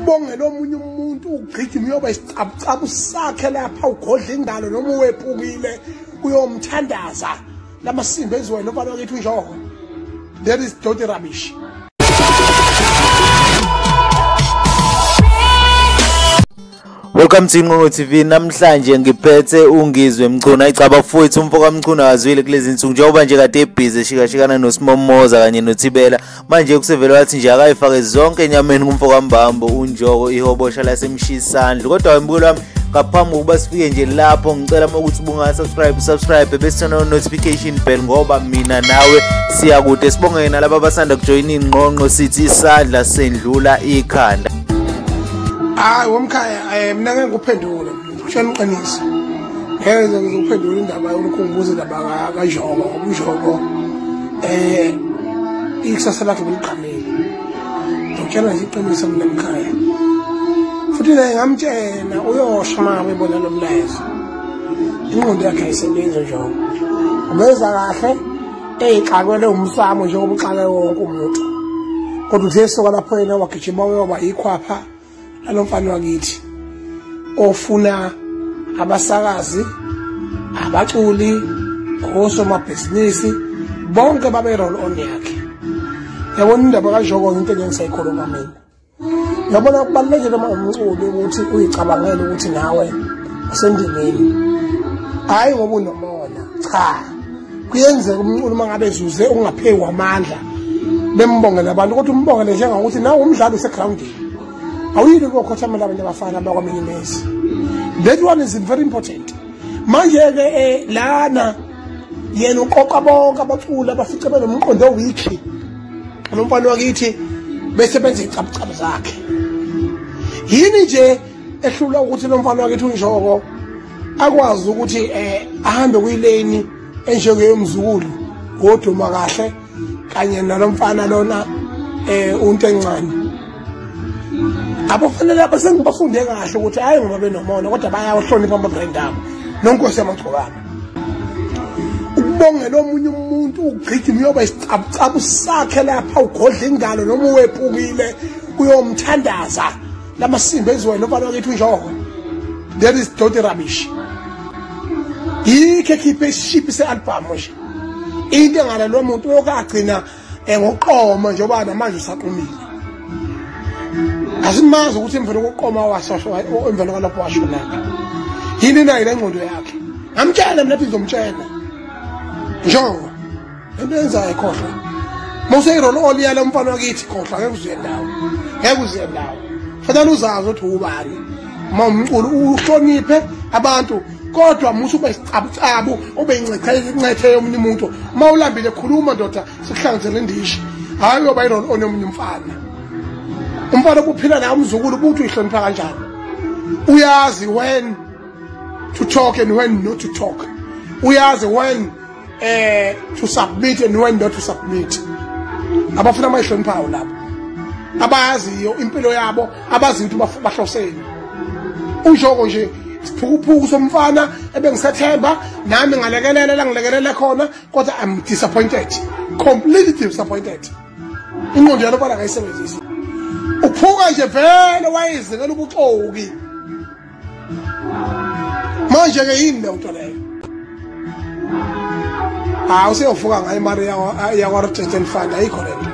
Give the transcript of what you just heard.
Ukubongela omunye umuntu ugijima uyoba isicabucabu sakhe lapha ugodla ingalo noma uwephukile uyomthandaza lamasimba ezweni ofana wakithi uNjoko. That is dirty rubbish. Welcome to Inqonqo TV. Namhlanje ngiphethe uNgizwe Mchunu. Ayicaba futhi umfo kaMchunu akazwile kulezi insuku njengoba nje kade ebhizi eshikashikana noSimomoza kanye noThibela. Manje kusevele wathi nje akayifake zonke enyameni kumfo kaMbambo uNjoko ihobosha lasemshisandlu. Kodwa mbukelo wami, ngaphambi kokuba sifike nje lapho, ngicela ukuthi ubunga subscribe bese turn on notification bell ngoba mina nawe siyakude. Sibonge nalabo abasanda kujoin Inqonqo, sithi isandla sendlula ikhanda. Hayi womkhaya, mina ngeke ngikuphendule, ngikutshela iqiniso. Ngeke ngizokuphendula indaba yokukhumbuza indaba kaNjoko, ngoba uNjoko ikusasa lakhe beligqamile. Ngikutshela nje iqiniso mina mkhaya. Futhi naye ngamtshela uyosho uma ngabe ebona lo mlayezo. Ingqondo yakhe ayisebenzi uNjoko. Ubeza kahle eyixakwele umsamo njengoba uxake wonke umuntu. Kodwa uthe esuka lapho yena wagijima uyoba ikhwapha alomfana wakithi ofuna abasakazi, abaculi, osomabhizinisi bonke babe roll on yakhe. Yabona indaba kaNjoko into engisayikhuluma mina. Yabona kubalulekile uma umculi ukuthi uyicabangele ukuthi nawe usendimeni. Hayi ngoba unomona, cha. Kuyenzeka umculi uma ngabe ezuze ungaphekwa amandla bembongele abantu, kodwa umbongele njengokuthi nawe umdlalo usegroundini. Awuyile ukukhothamela abanye abafana bakwaminye imizi. That one is very important. Manje-ke lana yena uqoqa bonke abaculi abafice benomqondo owiki nomfana wakithi bese benza icabucabu zakhe. Yini nje ehlula ukuthi lo mfana wakithi uNjoko akwazi ukuthi ahambe kuyileni enjengeyomzukulu ngoduma kahle kanye nalomfana lona unto encane. Abafanele abasengibafunde kahle ukuthi hayi ngoba benomona kodwa bayawahlonipha ama-brand abo nonkosi yamagcokana. Ukubongela omunye umuntu ugijima uyoba isicabucabu sakhe lapha ugodla ingalo noma uwephukile uyomthandaza lamasimba ezweni ofana wakithi uNjoko. That is dirty rubbish. Yikho ekhiphe isishiphi se-album nje. Into engalelo muntu uyokagcina ngokuqoma njengoba namanje usaqumile. Asimazi ukuthi emvelo kokuqoma washo emvelo kwalapho washonaphi. Yini nayo le ngqondo yakhe? Ngamtshela mina ngizomtshela. Njoko into enzayo khohlwa. Mose irole all yalo mfana wakithi khohlwa, ngeke uzuye ndawo. Ngeke uzuye ndawo. Fanele uzazi ukuthi ubani. Uma umculo uhloniphe abantu, kodwa musu ube isicabucabu, ube incethe yomunye umuntu. Uma ulambile khuluma ndoda, sikuhlanganisele indishi. Hayi uyoba irole on yomunye umfana. Umfana obuphila naye umzukulu ubuthi uyihlonipha kanjani. Uyazi when to talk and when not to talk. Uyazi when to submit and when not to submit. Abafuna abayihloniphayo lapho, abayaziyo impilo yabo, abazi ukuthi bahloseni. uNjoko nje isiphukuphuku somfana ebengisethemba nami ngalekelela la ngilekelele khona, kodwa I'm disappointed, completely disappointed. Ingqondo yalo bana akayisebenzisi. Uphuka nje vele wayizingela ubuxoki. Manje ke yini le nto leyo? Hawu useyovuka ngayo imali yakwa Rochester Fund, ayikho le nto.